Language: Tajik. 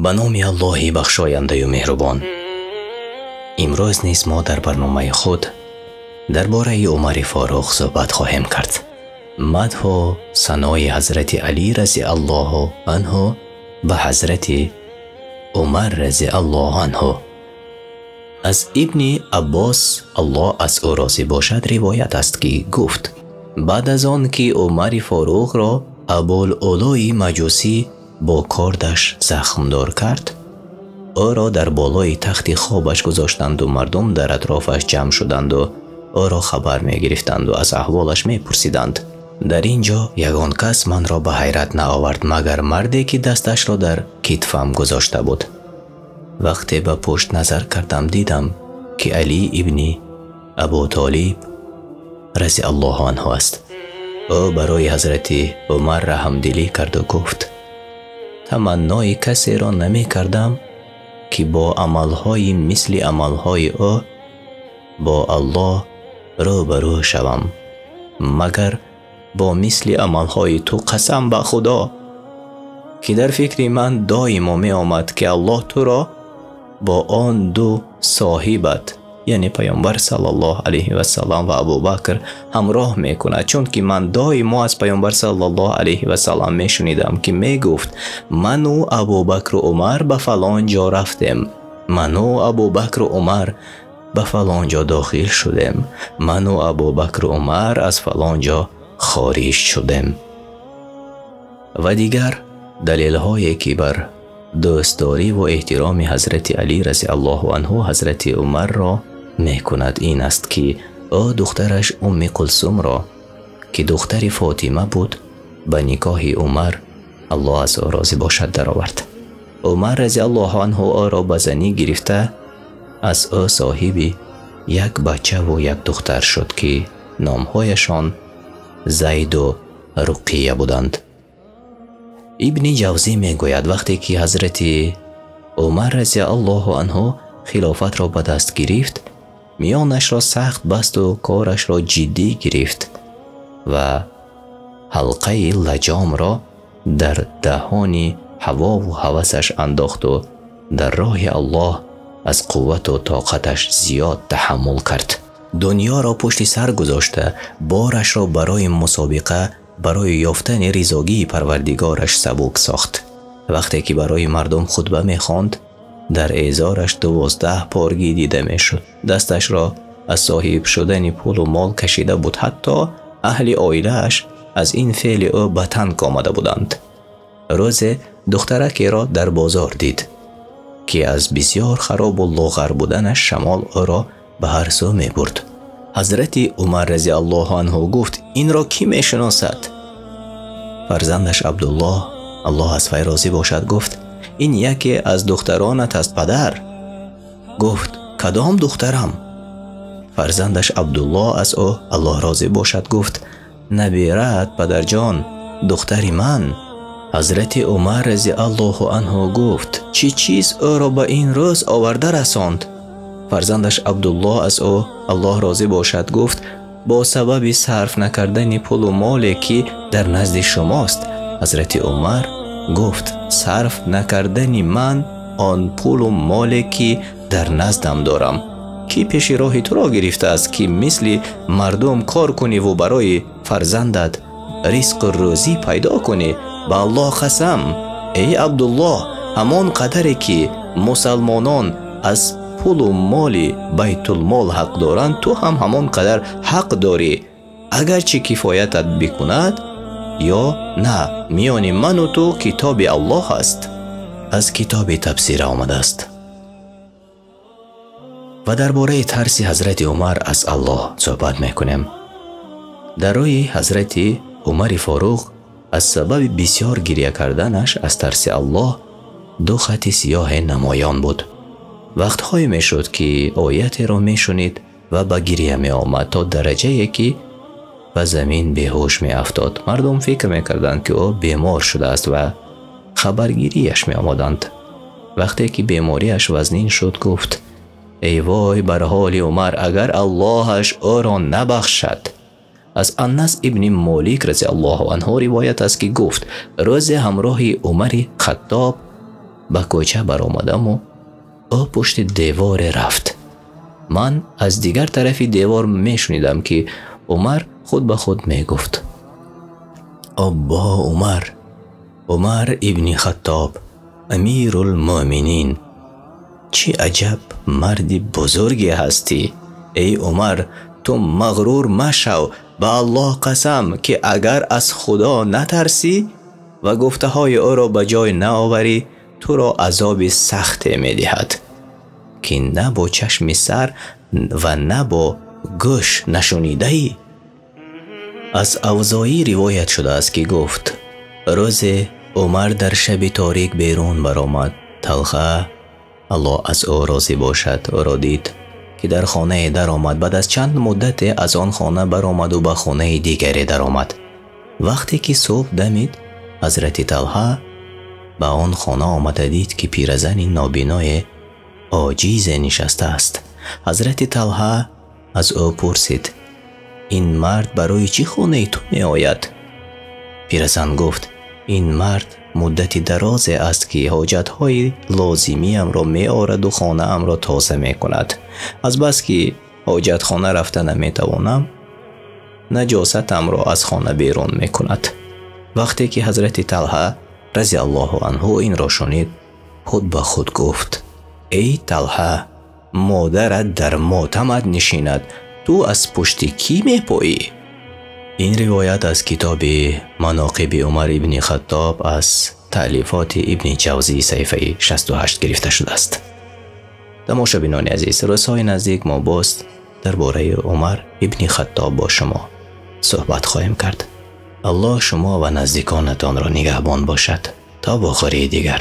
Ба номи Аллоҳи бахшояндаю меҳрубон. Имрӯз низ мо дар барномаи худ дар бораи Умари Форуқ суҳбат хоҳем кард. Мадҳу санои ҳазрати Алӣ разиаллоҳу анҳу ба ҳазрати Умар разиаллоҳу анҳу. Аз Ибни Аббос, Аллоҳ аз ӯ розӣ бошад, ривоят аст, ки гуфт: баъд аз он ки Умари Форуқро Абулулӯи Маҷусӣ бо кордаш захмдор кард, ӯро дар болои тахти хобаш гузоштанд ва мардум дар атрофаш ҷамъ шуданд ва ӯро хабар мегирифтанд ва аз аҳволаш мепурсиданд. Дар ин ҷо ягон кас манро ба ҳайрат наовард, магар марде ки дасташро дар китфам гузошта буд. Вақте ба пушт назар кардам, дидам ки Алӣ ибни Абу Толиб разиаллоҳу анҳу аст. Ӯ барои ҳазрати Умар раҳмдилӣ кард ва гуфт: таманнои касеро намекардам ки бо амалҳои мисли амалҳои ӯ бо Аллоҳ рӯ ба рӯ шавам, магар бо мисли амалҳои ту. Қасам ба Худо, ки дар фикри ман доимо меомад, ки Аллоҳ туро бо он ду соҳибат, яъне Паёмбар саллаллоҳу алайҳи васаллам ва Абубакр, ҳамроҳ мекунад, чунки ман доимо аз Паёмбар саллаллоҳу алайҳи васаллам мешунидам, ки мегуфт: ману Абубакру Умар ба фалон ҷо рафтем, ману Абубакру Умар ба фалон ҷо дохил шудем, ману Абубакру Умар аз фалон ҷо хориҷ шудем. Ва дигар далелҳое, ки бар дӯстдорӣ ва эҳтироми ҳазрати Алӣ разиаллоҳу анҳу ҳазрати Умарро мекунад, ин аст, ки ӯ духтараш Умми Кулсумро, ки духтари Фотима буд, ба никоҳи Умар, Аллоҳ аз ӯ розӣ бошад, даровард. Умар разиаллоҳу анҳу ӯро ба занӣ гирифта, аз ӯ соҳиби як бачаву як духтар шуд, ки номҳояшон Зайду Руқия буданд. Ибни Ҷавзӣ мегӯяд: вақте ки ҳазрати Умар разиаллоҳу анҳу хилофатро ба даст гирифт, миёнашро сахт баст ва корашро ҷиддӣ гирифт ва ҳалқаи лаҷомро дар даҳони ҳавову ҳавасаш андохту дар роҳи Аллоҳ аз қуввату тоқаташ зиёд таҳаммул кард. Дунёро пушти сар гузошта, борашро барои мусобиқа барои ёфтани ризогии Парвардигораш сабук сохт. Вақте ки барои мардум хутба мехонд, дар эзораш 12 поргӣ дида мешуд. Дасташро аз соҳиб шудани пулу мол кашида буд, ҳатто аҳли оилааш аз ин феъли ӯ ба танг омада буданд. Рӯзе духтаракеро дар бозор дид, ки аз бисёр харобу лоғар буданаш шамол ӯро ба ҳар сӯ мебурд. Ҳазрати Умар разиаллоҳу анҳу гуфт: инро кӣ мешиносад? Фарзандаш Абдуллоҳ, Аллоҳ аз вай розӣ бошад, гуфт: ин яке аз духтаронат аст, падар. Гуфт: кадом духтарам? Фарзандаш Абдуллоҳ аз ӯ, Аллоҳ розӣ бошад, гуфт: набираат, падарҷон, духтари ман. Ҳазрати Умар разиаллоҳу анҳу гуфт: чӣ чиз ӯро ба ин рӯз оварда расонд? Фарзандаш Абдуллоҳ аз ӯ, Аллоҳ розӣ бошад, гуфт: бо сабаби сарф накардани пулу моле, ки дар назди шумост. Ҳазрати Умар гуфт: сарф накардани ман он пулу моле, ки дар наздам дорам, ки пеши роҳи туро гирифтааст, ки мисли мардум кор куниву барои фарзандат ризқу рӯзӣ пайдо кунӣ. Ба Аллоҳ қасам, эй Абдуллоҳ, ҳамон қадаре ки мусалмонон аз пулу моли байтулмол ҳақ доранд, ту ҳам ҳамон қадар ҳақ дорӣ, агарчи кифоятат бикунад ё на. Миёни ману ту китоби Аллоҳ аст. Аз китоби тафсира омадааст. Ва дар бораи тарси ҳазрати Умар аз Аллоҳ суҳбат мекунем. Дар рӯи ҳазрати Умари Форуқ аз сабаби бисёр гиря карданаш аз тарси Аллоҳ ду хати сиёҳе намоён буд. Вақтҳое мешуд, ки оятеро мешунид ва ба гиря меомад, то дараҷае ки ба замин беҳуш меафтод. Мардум фикр мекарданд, ки ӯ бемор шудааст ва хабаргирияш меомаданд. Вақте ки бемориаш вазнин шуд, гуфт: эй вой бар ҳоли Умар, агар Аллоҳаш ӯро набахшад. Аз Анас ибни Молик разиаллоҳу анҳу ривоят аст, ки гуфт: рӯзе ҳамроҳи Умари Хаттоб Ба кӯча баромадаму ӯ пушти деворе рафт. Ман аз дигар тарафи девор мешунидам, ки Умар худ ба худ мегуфт: Аббо Умар, Умар ибни Хаттоб, Амирулмӯъминин, чӣ аҷаб марди бузурге ҳастӣ! Эй Умар, ту мағрур машав, ба Аллоҳ қасам, ки агар аз Худо натарсӣ ва гуфтаҳои ӯро ба ҷой наоварӣ, туро азоби сахте медиҳад, ки на бо чашми сар ва на бо гӯш нашунидаӣ. Аз Авзоӣ ривоят шудааст, ки гуфт: рӯзе Умар дар шаби торик берун баромад. Талҳа, Аллоҳ аз ӯ розӣ бошад, ӯро дид, ки дар хонае даромад. Баъд аз чанд муддате аз он хона баромаду ба хонаи дигаре даромад. Вақте ки субҳ дамид, ҳазрати Талҳа ба он хона омада дид, ки пиразани нобиное оҷизе нишастааст. Ҳазрати Талҳа аз ӯ пурсид: ин мард барои чӣ хонаи ту меояд? Пиразан гуфт: ин мард муддати дарозе аст, ки ҳоҷатҳои лозимиамро меораду хонаамро тоза мекунад. Азбаски ҳоҷатхона рафта наметавонам, наҷосатамро аз хона берун мекунад. Вақте ки ҳазрати Талҳа разияллоҳу анҳу инро шунид, худ ба худ гуфт: эй Талҳа, модарат дар мотамат нишинад, ту аз пушти кӣ мепоӣ? Ин ривоят аз китоби Маноқиби Умар ибни Хаттоб аз таълифоти Ибни Ҷавзӣ саҳифаи 68 гирифта шудааст. Тамошобинони азиз, рӯзҳои наздик мо боз дар бораи Умар ибни Хаттоб бо шумо суҳбат хоҳем кард. Аллоҳ шумо ва наздиконатонро нигаҳбон бошад. То бохӯрии дигар.